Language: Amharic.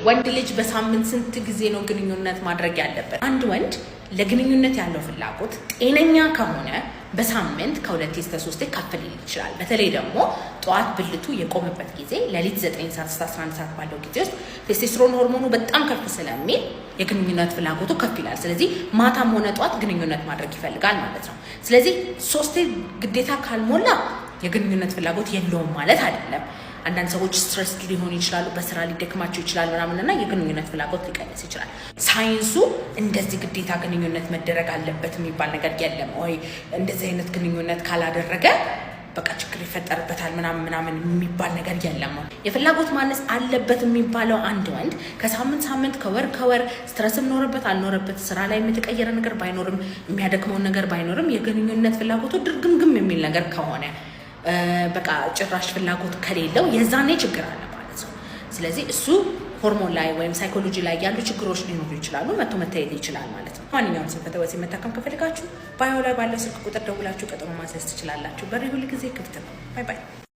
ወንድ ልጅ በሳምንት ስንት ጊዜ ነው ግንኙነት ማድረግ ያለበት? አንድ ወንድ ለግንኙነት ያለው ፍላጎት ጤነኛ ከሆነ በሳምንት ከሁለት እስከ ሶስቴ ከፍ ሊል ይችላል። በተለይ ደግሞ ጠዋት ብልቱ የቆመበት ጊዜ ሌሊት 9 ሰዓት እስከ 11 ሰዓት ባለው ጊዜ ውስጥ ቴስቴስትሮን ሆርሞኑ በጣም ከፍ ስለሚል የግንኙነት ፍላጎቱ ከፍ ይላል። ስለዚህ ማታም ሆነ ጠዋት ግንኙነት ማድረግ ይፈልጋል ማለት ነው። ስለዚህ ሶስቴ ግዴታ ካልሞላ የግንኙነት ፍላጎት የለውም ማለት አይደለም። አንዳንድ ሰዎች stress ሊሆኑ ይችላሉ፣ በስራ ሊደክማቸው ይችላል ምናምን እና የግንኙነት ፍላጎት ሊቀንስ ይችላል። ሳይንሱ እንደዚህ ግዴታ ግንኙነት መደረግ አለበት የሚባል ነገር የለም። ወይ እንደዚህ አይነት ግንኙነት ካላደረገ በቃ ችግር ይፈጠርበታል ምናምን ምናምን የሚባል ነገር የለም። የፍላጎት ማነስ አለበት የሚባለው አንድ ወንድ ከሳምንት ሳምንት፣ ከወር ከወር stress ም ኖረበት አልኖረበት፣ ስራ ላይ የተቀየረ ነገር ባይኖርም፣ የሚያደክመውን ነገር ባይኖርም፣ የግንኙነት ፍላጎቱ ድርግምግም የሚል ነገር ከሆነ፣ በቃ ጭራሽ ፍላጎት ከሌለው የዛኔ ችግር አለ ማለት ነው። ስለዚህ እሱ ሆርሞን ላይ ወይም ሳይኮሎጂ ላይ ያሉ ችግሮች ሊኖሩ ይችላሉ። መቶ መታየት ይችላል ማለት ነው። ማንኛውም ስንፈተ ወሲብ መታከም ከፈልጋችሁ bio ላይ ባለው ስልክ ቁጥር ደውላችሁ ቀጠሮ ማስያዝ ትችላላችሁ። በሬ ሁል ጊዜ ክፍት ነው። Bye bye።